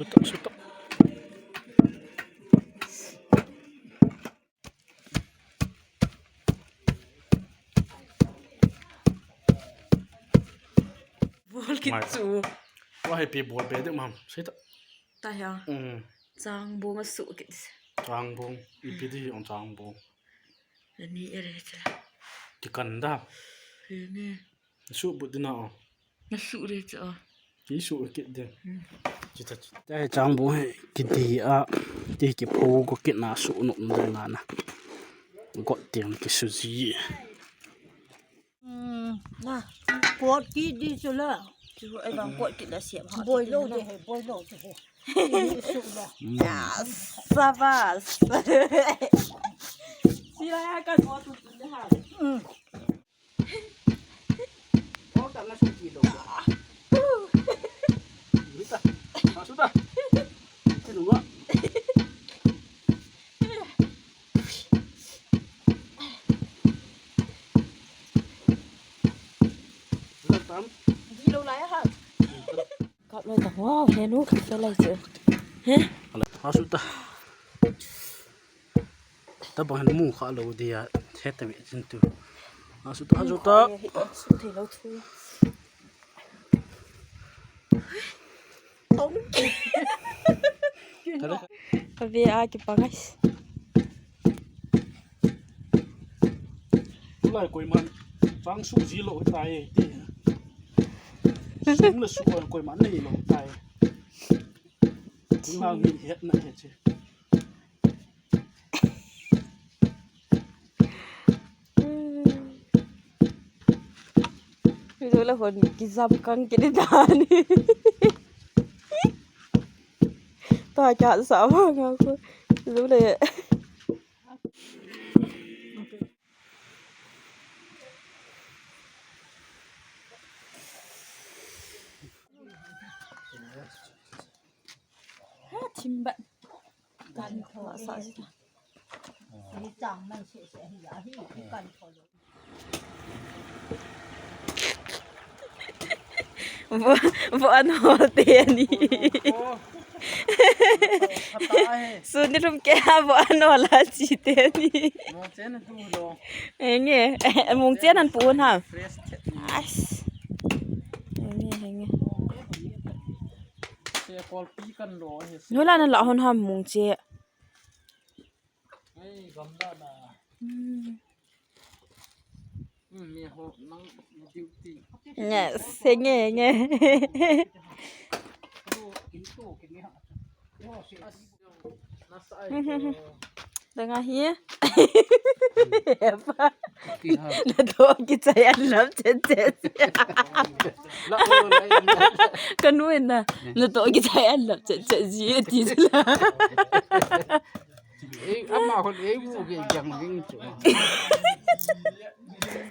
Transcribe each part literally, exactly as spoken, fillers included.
Suta, suta. Bol kit chu. Wa he pi bol be de mam. Suta. Ta ya. Mm. Chang bong a su kit. Chang bong. Ipi di ong chang bong. Ani ere cha. Ti kan da. He ne. Su bu di na o. Na su re cha. Ti su kit de. Hmm. Ti ta ti. Ta he chang bong he kiti a. Ti ki pho ko kit na su no de na na. Got tiang ki su ji. Hmm, na, kot kit di chu la. Chu ai bang kot kit la siam ha. Boi lo de he, boi lo de he. Ni su la. Ya, sabas. Sila ya kan kot tu tu de ha. Hmm. Kot ta na su ki lo. Ni ta. Ha su ta. Ni su la. Kap lai ta, wow, he nu kap lai chu. He? Ha su ta. Ta bang mu kha lo dia, he ta mi chin tu. Ha su ta, ha su ta. He, he, su thei lo chu. Tong. Ka ve a kipa, guys. Tulai koiman chang su ji lo tai ti. Sum le su koiman nei lo tai. Nang mi het na het che. Video la hon kijam kang kini dan. Ta kya sa ma nga ko. Video la. Ha, thim ban. Kan tho sa ji. Ni chang man se se hi a hi, kan tho lo. Vo, vo an hol te ni. Suni rum ke ha vo an hol a chi te ni. Mung chen an pu lo. Enge, mung chen an pu ha. Fresh chet ni. Ais. Enge, enge. Se kol pi kan lo he. Nula na la hon ha mung che. Ei, gamla na. Hmm. Hmm, mi ho nang duty. Yes, henge, henge. Dang ahi. Natoh kichai an lam chet chet. Kanu na. Natoh kichai an lam chet chet ji ti la. Ei, ama hon ei bu ke jang ding chu.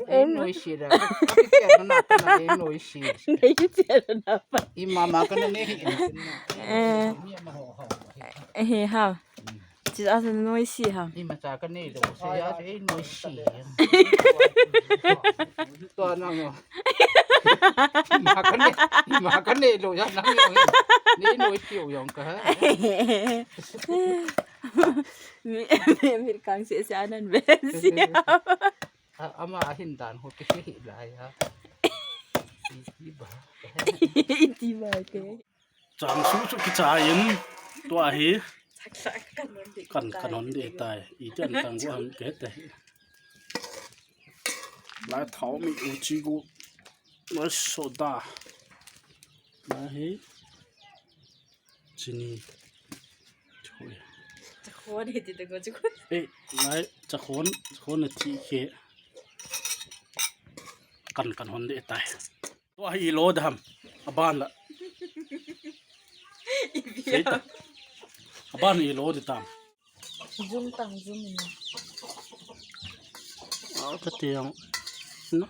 Ei noise da. Ka pi ke na na ka na ei noise. Nei ke che na pa. I mama ka na nei hi. Eh. Eh, ha. Chi a sa noise ha. I ma cha ka nei lo se ya ei noise. To na mo. I ma ka nei, i ma ka nei lo ya na mo. Nei noise o yong ka ha. Mi, mi, mi kang se se anan ve si. A, ama ahin dan ho ke hi lai ha. Iti ba. Iti ba ke. Chang su su kichai in tua hi. Kan, kan hon de tai. Iti an tang gu ham ke te. Lai thau mi u chi gu. Lai soda. Lai hi. Chini. Chakhuan hi ti te ko chu. Eh, lai chakhuan, chakhuan na ti ke. Kan, kan hon de tai. Tua hi lo dam. Aban la. Seita. Aban hi lo de tam. Zoom tang zoom in. Aw, ka tiang. No.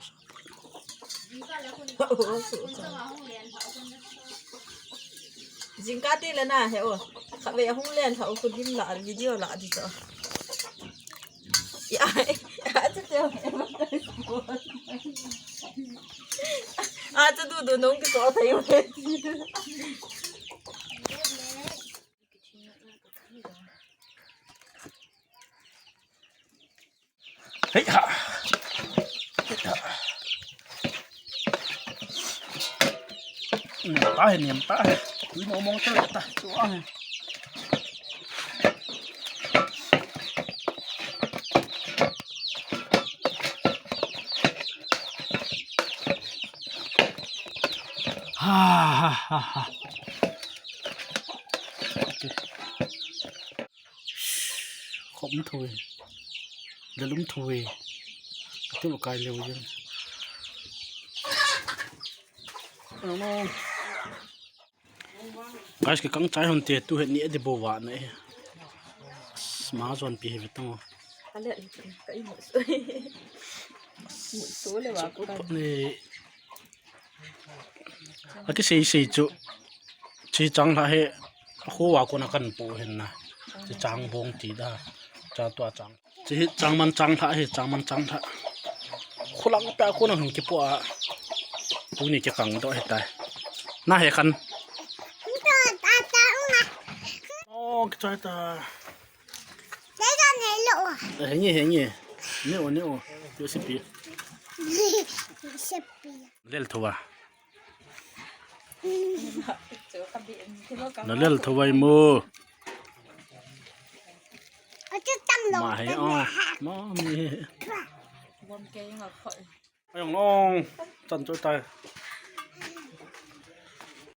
Jingkah ti le na he o. Khatvei ahung len lha o, khu dim la video la di to. Ya, ya, chu te. A chu du du nong ki to thei o. Hei ha. Hei ha. Nem ta hai, nem ta hai. Tui mo mong ta ta. Chu ang. Ha ha ha ha. Okay. Khom thui. Lalum thui. Atu kai leu jin. Guys, kikang chai hon te tu he ni adi bo wa na e. Ma zon pi he vetang. Ale ka i mu so. Mu so le wa ka. Ni Aki sei sei chu. Chi chang lha he. Khu wa ko na kan pu hin na. Chi chang bong ti da. Cha tua chang. Chi hi chang man chang lha he, chang man chang lha. Khu lang pa ko na hin ki pu a. Tu ni ki kang do he tai. Na he kan. Oh, ki chai ta. He nge, he nge. Ne o, ne o. Yo sipi. Sipi. Lel thova. Na lel thova mo. Ma he o. Ma mi. Ayong long, chan chu tai.